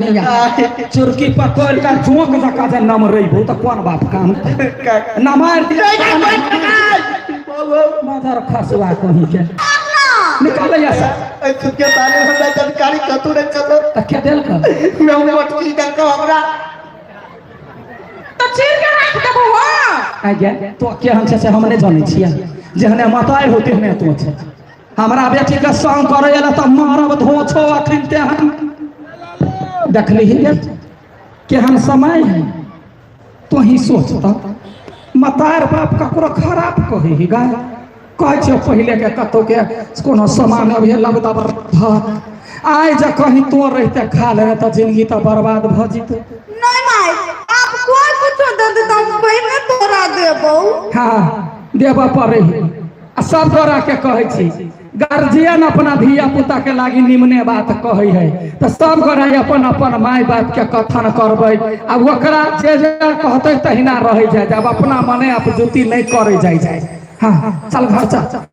चुरकी पकड़ के चौक जका जे नम रहिबो तऽ कोन बाप काम नमार मदर खसुआ कहीं के निकाल या से ए सुखे साले हमरा जानकारी कतू नहीं चलो तऽ के देलक मैं मटकी देलको हमरा तऽ चीर के राख देबो हँ आ गे तो केहन छै से हम नहि जानै छियै जेहने मताइ हो तेहने तो छै हमरा बेटी के संग करे एला तऽ मारब धोछो अखन तेहन देखली गे केहन समय है तो ही सोच तऽ मतार बाप ककरो खराब कहै ही गा कहै छै पहिले के कतौ के कोनो सामान अभी लब दब आइ जे कहीं तो रहिते खा लेने तऽ जिंदगी तऽ बर्बाद भऽ जेतै। नहीं माय, आप कोई कुछो दे दे तो हम पहले तोरा देबो। हाँ, देबऽ पड़ै है आ सब गोरा के कहै छी, गार्जियन अपना धिया पुता के लागी निमने बात कहै है तऽ सब गोरा अपन अपन माय बाप के कथन करबै आ ओकरा जे जे कहतै तहिना रहै जाय, जब अपना मने अपजुति नहि करै जाय जाय। हाँ, चल घर चल।